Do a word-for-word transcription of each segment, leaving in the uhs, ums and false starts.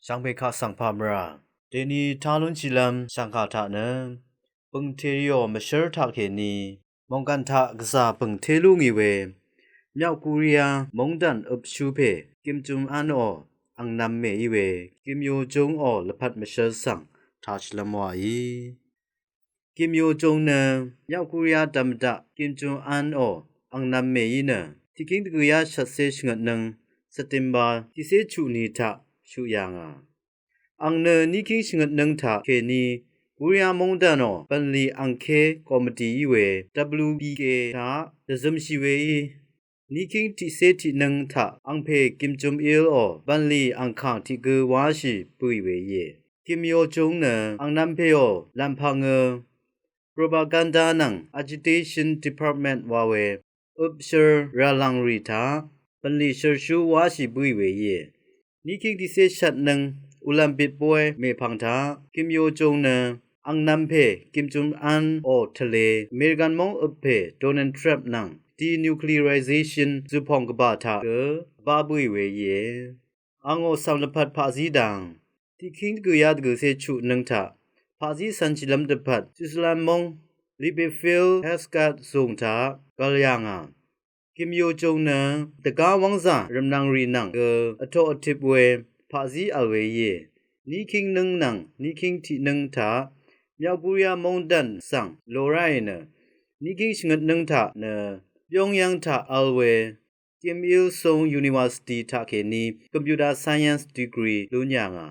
Shvngpè kaq svng pà mvrà dèni tá lúnshìlv́m shv̀ngkà taq nø bø̀ngtèrìò mvshǿr taqkèní mònggàn taq gvzà bø̀ng té lú ngì we Myaq Korea móngdàn øpshú pè Kim Jong Unò angnv̄m mèí we Kim Yo Jongò lvpat mvshǿr svng tashìlv́m wàí. Kim Yo Jong nø Myaq Korea dv̀m daq Kim Jong Unò angnv̄m mèí nø tiqkíng dvgø̀yá shvtcé shvngøtnǿng September tiqcé chuq ni taq shuq yà ngà. Àng nø níkíng shvngøtnǿng taq kèní Korea móngdànò bv̀nlì angké komiti í we W B K taq dvzømshì weí. Níkíng tiqcé tiqnǿng taq angpè Kim Jong Il ò bv̀nlì angkàng tiq gǿ wáshì bǿì we íe. Kim Yo Jong nø angnv̄m pèò lv̀mpv̄ngø Propaganda nvng Agitation Department wa we øpshør ràlv̀ngrì taq bv̀nlì shørshú wáshì bǿì we íe. Níkíng tiqcé shvtnǿng Olympic bóy mèpvng taq Kim Yo Jong nø angnv̄m pè Kim Jong Un ò tvlē American móng øp pè Donald Trump nvng denuclearization zùpòng gvbà taq gø ba bǿì we íe. Àngò cv̀m lvpat paqzí dang tiqkíng dvgø̀yá dvgø̀cé chuq nǿng taq paqzí cv̄nshìlv́m dvpvt Switzerland móng Libreville Heathgate zùng taq gvl yà ngà. Kim Yo Jong nø dvgá wv́ngzà rv̀mnv̀ngrì nvng gø vtoq vtip we paqzí vl we íe. Níkíng nǿng nvng níkíng tiqnǿng taq Myaq Korea móngdàn svng lo ráì nø níkíng shvngøtnǿng taq nø Pyongyang taq vl we Kim Il Sung University taqkèní computer science degree lún yà ngà.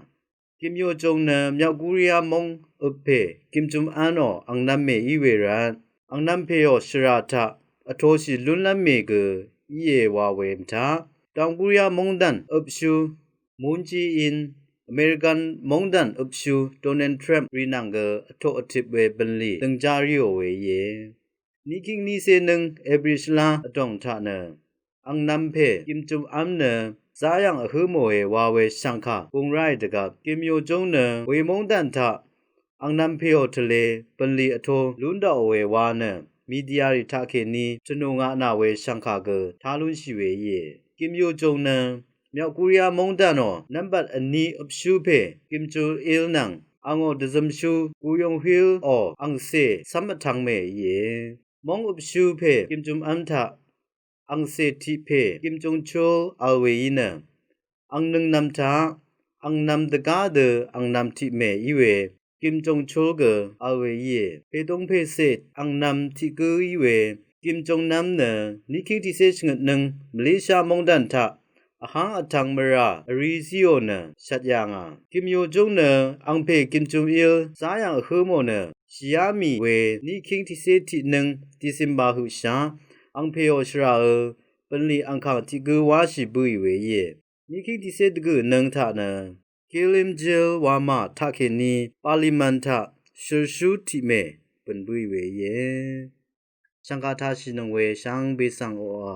Kim Yo Jong nø Myaq Korea móng øp pè Kim Jong Unò angnv̄m mèí we rvt angnv̄m pèò shvrà taq vtoshì lúnlv́m mè gø íe wa we mvtaq dang Korea móngdàn øpshú Moon Jae-in, American móngdàn øpshú Donald Trump rì nvng gø vtoq vtip we bv̀nlì dø̀ngjá ríò we íe. Níkíng nícé nǿng April shvlá vdòng taq nø angnv̄m pè Kim Jong Un nø záyv̀ng vhǿ mòe wa we shv̀ngkà gung ráì dvgvp Kim Yo Jong nø we móngdàn taq angnv̄m pèò tvlē bv̀nlì vtō lún daqò we wa nø mediarì taqkèní tvnù ngaq nà we shv̀ngkà gø tá lúnshì we íe. Kim Yo Jong nø Myaq Korea móngdànò nv́mbat vní øpshú pè Kim Jong Il nvng àngò dvzømshú Gu Yong Hil ò angcè cv́m vtv̄ng mè íe. Móng øpshú pè Kim Jong Un taq angcè tiq pè Kim Jong Chul vl we í nø angnøngnv̄m taq angnv̄m dvgá dø angnv̄m tiq mè í we Kim Jong Chul gø vl we íe. Pèdung pècè angnv̄m tiq gǿ í we Kim Jong Nam nø níkíng tiqcé shvngøtnǿng Malaysia móngdàn taq vháng vtv̄ng mvrà vri zíò nø shvt yà ngà. Kim Yo Jong nø angpè Kim Jong Il záyv̀ng vhǿ mò nø shìá mì we níkíng tiqcé tiqnǿng December høqshaq angpèò shvrà ø bv̀nlì angkàng tiq gǿ wáshì bǿì we íe. Níkíng tiqcé dvgø̀ nøng taq nø Kilimjil wamà taqkèní parliament taq shørshú tiq mè bø̀n bǿì we íe. Shv̀ngkà tashìnøng we shvngbe svng oqà